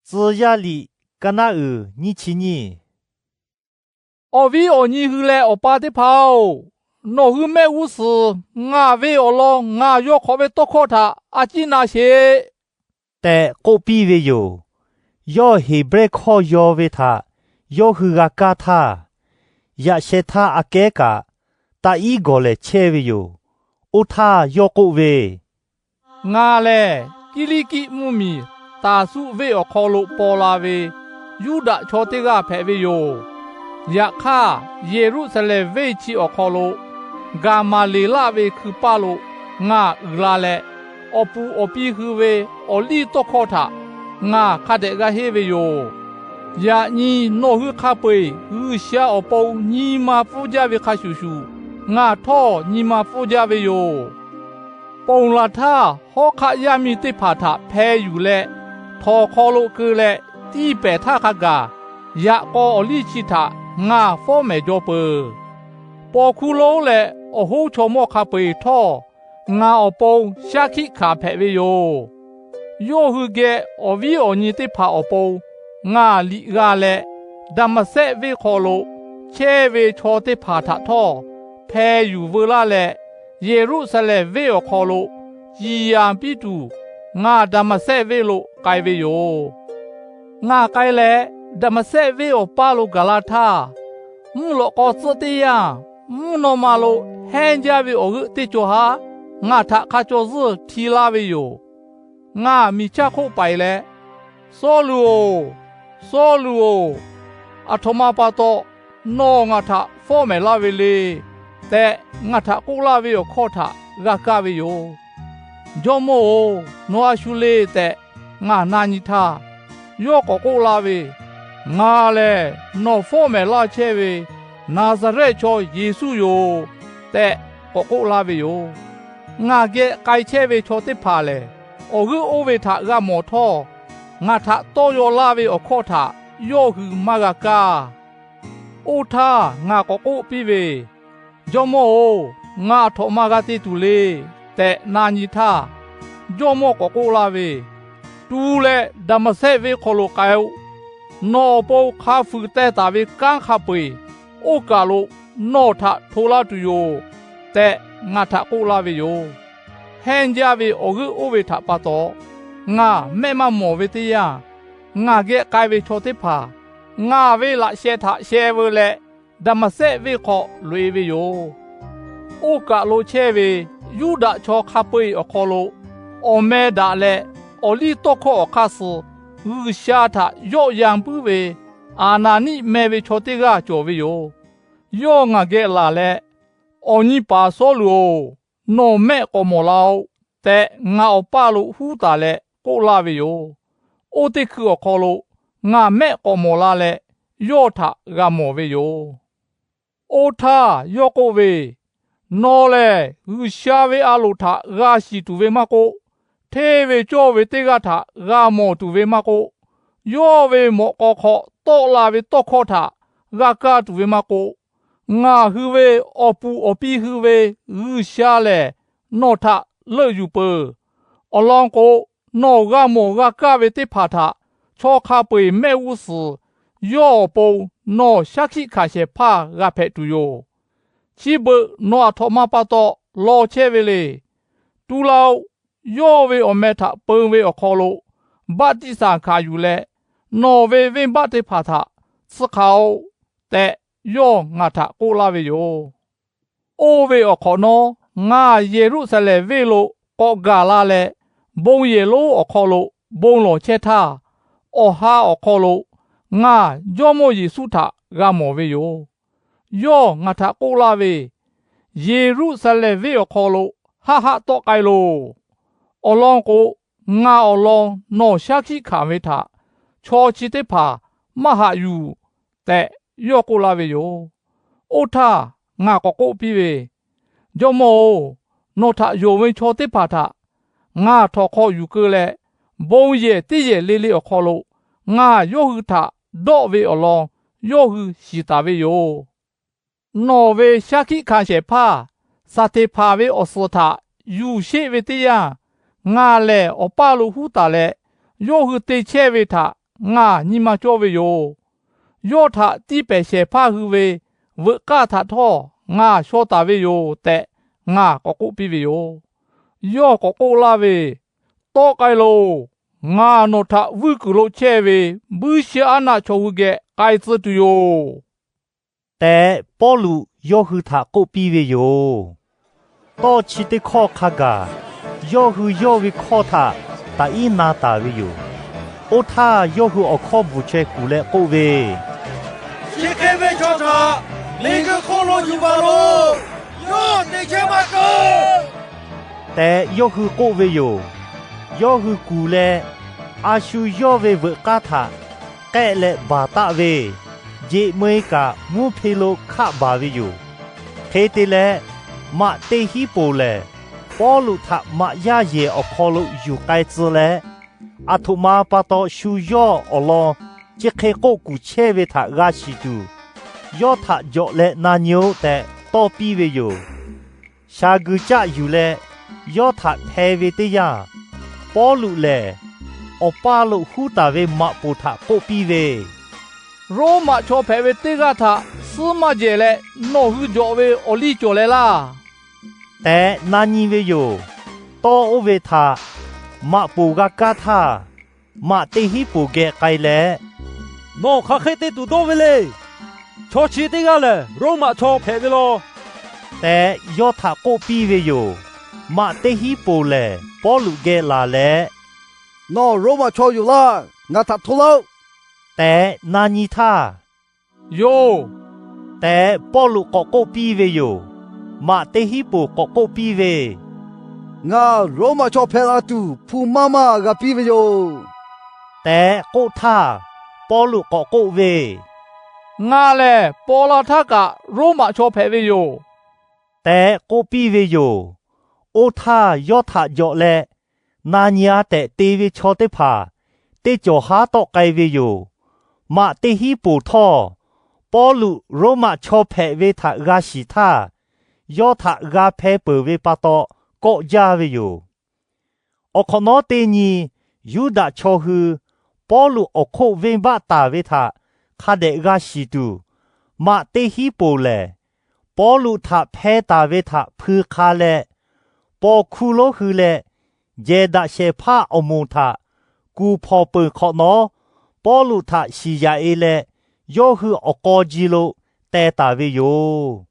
Tcuh yaˇ liꞈ ka naˆ uiˍ nyiˇ chi nyiˇ. Awˬ viˉ awˬ nyi hui leh awˬ pa teˇ hpaˍ-oˬ, nawˬ hui mehˆ g'uˇ suhˍ ngaˬ ve awˬ lawn ngaˬ yaw hk'awꞈ ve tawˇ hkawˇ htaꞈ a ciˉ na sheˍ tehꞈ k'oˆ piˇ ve yoˬ. Yawˇ Heˍbrehˇ hkawˇ yaw ve htaꞈ yawˇ hui g'a kaˇ htaˇ, yaꞈ sheh htaˇ aꞈ kehˉ kaꞈ taꞈ iˉ gawˬ lehˍ chehˇ ve yoˬ. Oˇ htaˇ yawˇ k'oˆ ve, Ngaˬ lehˬ Kiˇliˇkiˆ mvuhˇmiˬ Taˍsuˆ venˇ awˬ hk'aw lo paw la ve Yuˇdaꞈ chaw teˇ g'aˇ hpehꞈ ve yoˬ. Yaꞈ hk'aˇ, Yeˍruˆsaˍlehnˍ venˇ chi awˬ hk'aw lo Gaˍmaˍleˍlaˆ ve hkui paˇ lo ngaˬ uiˍ la leh, awˬ puˍ awˬ pi hui ve awˬ liˇ tawˇ hkawˇ htaꞈ ngaˬ hk'a dehꞈ g'a henˇ ve yoˬ. Yaꞈ nyi nawˬ hui hk'a peu-eˬ G'uiˬsha awˬ pon nyi ma pfuhˇ jaˇ ve hk'a shuˍ shuˍ, ngaˬ htawˇ nyi ma pfuhˇ jaˇ ve yoˬ. Ponˬ laˬ htaˇ hawˉ hk'aˆ yaˇ miˇ teˇ hpaˍ htaꞈ hpeh yuˬ leh, htawnˍ hk'aw lo keu leh tiˇ pehˍ htaˇ hk'a gaˬ, yaꞈ k'aw awˬ liˇ chi htaꞈ ngaˬ fawˉ mehˍ jaw peuˬ. Paw hkuˇ lonˉ leh awˬ hoˉ chaw mawˇ hk'a peu-eˬ htawˇ, ngaˬ awˬ pon shaˉ hkiˆ hkanˍ hpehꞈ ve yoˬ. Yawˇ hui geh awˬ viˉ awˬ nyi teˇ hpaˍ awˬ pon ngaˬ liꞈ g'a leh, Daˍmaˍsehˆ venˇ hk'aw lo chehˇ ve chaw teˇ hpaˍ htaꞈ htawˇ hpeh yuˬ veu laˇ leh, Yeˍruˆsaˍlehnˍ venˇ awˬ hk'aw lo ciˍ yanˍ piˇ tuˬ, ngaˬ Daˍmaˍsehˆ venˇ lo k'ai ve yoˬ. Ngaˬ k'ai leh Daˍmaˍsehˆ venˇ awˬ paˇ lo gaˬ la htaˇ, mvuhˇ lawꞈ k'aw tcuhˆ teˇ yanˇ, mvuhˇ naw ma lo hehnˇ jaˇ ve awˬ g'euˆ teˇ cawˬ haˉ ngaˬ htaꞈ hk'a caw zuhˇ hti laˇ ve yoˬ. Ngaˬ miˬ chaˇ hk'oˆ paiˍ leh, Sawˉluꞈ-oˬ, Sawˉluꞈ-oˬ, aˬ htoꞈ ma pa taw nawˬ ngaˬ htaꞈ fawˉ mehˍ laˇ ve le tehꞈ, ngaˬ htaꞈ k'oˆ laˇ ve awˬ hkawˇ htaꞈ g'a kaˇ ve yoˬ. Jawˇmawˇ-oˬ, nawˬ a shu le tehꞈ ngaˬ na nyi htaˇ, yawˇ k'awꞈ k'oˆ la ve, Ngaˬ lehˬ nawˬ fawˉ mehˍ laˇ chehˇ ve Naˍzaˍrehˆ chaw Yeˍsuˆ yoˬ tehꞈ k'awꞈ k'oˆ laˇ ve yoˬ. Ngaˬ geh k'ai chehˇ ve chaw teˇ hpaˍ lehˬ, awˬ g'euˆ oˇ ve htaꞈ g'a mawˬ htawˇ, ngaˬ htaꞈ tawˇ yaw laˇ ve awˬ hkawˇ htaꞈ yawˇ hui maˇ g'a kaˇ. Oˇ htaˇ ngaˬ k'awꞈ k'oˆ piˇ ve, Jawˇmawˇ-oˬ, ngaˬ aˬ htoꞈ ma g'a te tuˬ le tehꞈ na nyi htaˇ, jawˇmawˇ k'awꞈ k'oˆ laˇ ve, Tu leh Daˍmaˍsehˆ venˇ hk'aw lo k'ai-o. Nawˬ awˬ pon hk'a fuiˍ teh taˍ ve kanˉ hk'a peu-eˬ oˇ kaˬ lo nawˬ htaꞈ hto laˇ tuˬ yoˬ tehꞈ ngaˬ htaꞈ k'oˆ laˇ ve yoˬ. Hehnˇ jaˇ ve awˬ g'euˆ oˇ ve htaꞈ pa taw ngaˬ mehˆ maˇ mawˬ ve teˇ yanˇ, ngaˬ geh k'ai ve chaw teˇ hpaˍ ngaˬ ve laꞈ sheh htaꞈ sheh veu leh, Daˍmaˍsehˆ venˇ hk'aw loꞈ-e ve yoˬ. Oˇ kaˬ lo chehˇ ve Yuˇdaꞈ chaw hk'a peu-eˬ awˬ hk'aw lo awˬ meh daꞈ leh, awˬ liˇ tawˇ hkawˇ awˬ hk'aˇ suh G'uiˬsha htaꞈ yawˆ yan puiˉ ve Aˍnaˍniˆ meh ve chaw teˇ g'aˇ cawˬ ve yoˬ. Yawˇ ngaˬ geh laˬ leh, Awˬ nyi paˍ Sawˉluꞈ-oˬ, nawˬ mehˆ k'awꞈ mawˬ la-o tehꞈ, ngaˬ awˬ paˇ lo huˉ taˍ leh k'oˆ laˇ ve yoˬ. Oˇ teˇ hkui awˬ hk'aw lo ngaˬ mehˆ k'awꞈ mawˬ la leh, yawˇ htaꞈ g'a mawˬ ve yoˬ. Oˇ htaˇ yawˇ k'oˆ ve, Nawˬ lehˬ G'uiˬsha ve a loˍ htaꞈ g'a shiˍ tuˬ ve maˇ k'oˆ, hteˇ ve cawˇ ve teˇ g'aˇ htaꞈ g'a mawˬ tuˬ ve maˇ k'oˆ, yawˇ ve mawꞈ k'aw hk'aw tawˆ la ve tawˇ hkawˇ htaꞈ g'a kaˇ tuˬ ve maˇ k'oˆ, ngaˬ hui ve awˬ puˍ awˬ pi hui ve G'uiˬsha lehˬ nawˬ htaꞈ leuˆ yuˬ peuˬ. Awˬ lawn k'o, nawˬ g'a mawˬ g'a kaˇ ve teˇ hpaˍ htaꞈ chaw hk'a peu-eˬ mehˆ g'uˇ suhˍ yawˇ awˬ pon nawˬ shaˉ hkiˆ hkanˍ shehˍ hpaˇ g'a hpehꞈ tuˬ yoˬ. Chi beuꞈ nawˬ aˬ htoꞈ ma pa taw law chehˇ ve le. Tu la-o. Yawˇ ve awˬ meh htaꞈ peu ve awˬ hk'aw lo baˆtiˆsaˬ hkanˍ yuˬ leh, nawˬ ve venˇbaˆ teˇ hpaˍ htaꞈ tsuhˇ hk'aˬ-oꞈ tehꞈ, yawˇ ngaˬ htaꞈ k'oˆ laˇ ve yoˬ. Oˇ ve awˬ hk'awꞈ nawˉ, ngaˬ Yeˍruˆsaˍlehnˍ venˇ lo k'awꞈ gaˬ la leh, bon yehˬ lonˉ awˬ hk'aw lo bon lawˬ chehˇ htaˇ, awˬ ha awˬ hk'aw lo ngaˬ Jawˇmawˇ Yeˍsuˆ htaꞈ g'a mawˬ ve yoˬ. Yawˇ ngaˬ htaꞈ k'oˆ laˇ ve, Yeˍruˆsaˍlehnˍ venˇ awˬ hk'aw lo haˆ haˆ tawˆ k'ai loˬ. Awˬ lawn k'o, ngaˬ awˬ lawn nawˬ shaˉ hkiˆ hkanˍ ve htaꞈ chaw chi teˇ hpaˍ maˇ haꞈ yuˬ tehꞈ, yawˇ k'oˆ laˇ ve yoˬ. Oˇ htaˇ ngaˬ k'awꞈ k'oˆ piˇ ve, Jawˇmawˇ-oˬ, nawˬ htaꞈ yonˍ ve chaw teˇ hpaˍ htaꞈ ngaˬ htawnˍ hk'aw yuˬ keu leh, bon yehˬ teˇ yehˬ le le awˬ hk'aw lo ngaˬ yawˇ hui htaꞈ dawˆ ve awˬ lawn yawˇ hui shiˍ taˍ ve yoˬ. Nawˬ ve shaˉ hkiˆ hkanˍ shehˍ hpaˇ Saˍteˍhpanˍ ve awˬ suhˍ htaꞈ yuˬ sheˆ ve teˇ yanˇ, ngaˬ lehˬ awˬ paˇ lo huˉ taˍ leh, yawˇ hui te chehˇ ve htaꞈ ngaˬ nyi ma cawˇ ve yoˬ. Yawˇ htaꞈ tiˇ pehˍ shehˍ hpaˇ hui ve veuꞈ k'aˇ htaꞈ htawˇ ngaˬ shaw taˍ ve yoˬ tehꞈ ngaˬ k'awꞈ k'oˆ piˇ ve yoˬ. Yawˇ k'awꞈ k'oˆ laˇ ve, Tawˆ k'ai loˬ. Ngaˬ nawˬ htaꞈ vuiˇ kuiˬ lo chehˇ ve buiˇ shiˉ aˉ naˆ chaw hui geh k'ai tcuh tuˬ yoˬ tehꞈ, Pawˇluꞈ yawˇ hui htaꞈ k'oˆ piˇ ve yoˬ. Tawˇ chi teˇ hkawˇ hk'a gaˬ, yawˇ hui yawˇ ve hkawˇ htaꞈ taꞈ iˉ na taˍ ve yoˬ. Oˇ htaˇ yawˇ hui awˬ hkawˇ bvuhˬ chaweh kuˬ leh k'oˆ ve, Chi hk'e ve chaw htaꞈ miˬguiˬ hk'oˆ lo yuˬ baˬ loˬ. Yawˇ te chehˇ maˇ keuˬ tehꞈ, yawˇ hui k'oˆ ve yoˬ. Yawˇ hui kuˬ leh, a shu yawˇ ve veuꞈ k'aˇ htaꞈ k'ehˆ leh baˬ taˆ ve, jeꞈ meu-e kaꞈ mvuhˇ hpe lo hkaˆ baˬ ve yoˬ. Hk'e te leh, maꞈ teˇ hinˉ poˬ lehˬ, Pawˇluꞈ htaꞈ maꞈ yaˇ yehˬ awˬ hk'aw lo yuˬ k'ai tcuh leh, aˬ htoꞈ ma pa taw shu yawˇ awˬ lawn chi hk'e k'oˆ kuˬ chehˇ ve htaꞈ g'a shiˍ tuˬ, yawˇ htaꞈ jawꞈ leh na nyi-oˆ tehꞈ tawˇ piˇ ve yoˬ. Shaˍ guiˬ caˆ yuˬ leh, yawˇ htaꞈ hpeh ve teˇ yanˇ, Pawˇluꞈ lehˬ awˬ paˇ lo huˉ taˍ ve maꞈ poˍ htaꞈ k'oˆ piˇ ve, Roˉmaꞈ chaw hpehꞈ ve teˇ g'aˇ htaꞈ suhˉ maˇ jehˬ leh nawˬ hui jawꞈ ve awˬ liˇ cawˬ leh laˇ tehꞈ na nyi ve yoˬ. Tawˇ oˇ ve htaꞈ maꞈ poˍ g'a kaˇ htaˇ, maꞈ teˇ hinˉ poˬ geh k'ai leh, Nawˬ hk'aˬ hk'e te tuˬ dawˇ ve le. Chaw chi teˇ g'aˇ lehˬ, Roˉmaꞈ chaw hpehꞈ ve law tehꞈ yawˇ htaꞈ k'oˆ piˇ ve yoˬ. Maꞈ teˇ hinˉ poˬ lehˬ, Pawˇluꞈ geh laˬ leh, Nawˬ Roˉmaꞈ chaw yoˬ laˇ. Ngaˬ htaꞈ hto laˇ-oˆ tehꞈ na nyi htaˇ, Yoˬ tehꞈ, Pawˇluꞈ k'awꞈ k'oˆ piˇ ve yoˬ. Maꞈ teˇ hinˉ poˬ k'awꞈ k'oˆ piˇ ve, Ngaˬ Roˉmaꞈ chaw hpehꞈ la tuˬ hpu maˇ maˇ g'a piˇ ve yoˬ tehꞈ k'oˆ htaˇ, Pawˇluꞈ k'awꞈ k'oˆ ve, Ngaˬ lehˬ paw la htaˇ kaꞈ Roˉmaꞈ chaw hpehꞈ ve yoˬ tehꞈ k'oˆ piˇ ve yoˬ. Oˇ htaˇ yawˇ htaꞈ jawꞈ leh na nyi-a tehꞈ te ve chaw teˇ hpaˍ teˇ cawˬ haˉ tawˆ k'ai ve yoˬ. Maꞈ teˇ hinˉ poˬ htawˇ, Pawˇluꞈ Roˉmaꞈ chaw hpehꞈ ve htaꞈ g'a shiˍ htaˇ, yawˇ htaꞈ g'a hpeh peuˬ ve pa taw kawˆ jaˇ ve yoˬ. Awˬ hk'awꞈ nawˉ teˇ nyi Yuˇdaꞈ chaw hui Pawˇluꞈ awˬ hk'oˆ venˇbaˆ taˍ ve htaꞈ hk'a dehꞈ g'a shiˍ tuˬ, maꞈ teˇ hinˉ poˬ lehˬ, Pawˇluꞈ htaꞈ hpeh taˍ ve htaꞈ hpui hk'a leh, paw hkuˇ lonˉ hui leh jehˬ daꞈ shehˍ hpaˇ awˬ moˍ htaꞈ kuˬ hpawnˬ peuˬ hk'awꞈ nawˉ, Pawˇluꞈ htaꞈ shiˍ yaꞈ-e leh, yawˇ hui awˬ k'aw ji lo teh taˍ ve yoˬ.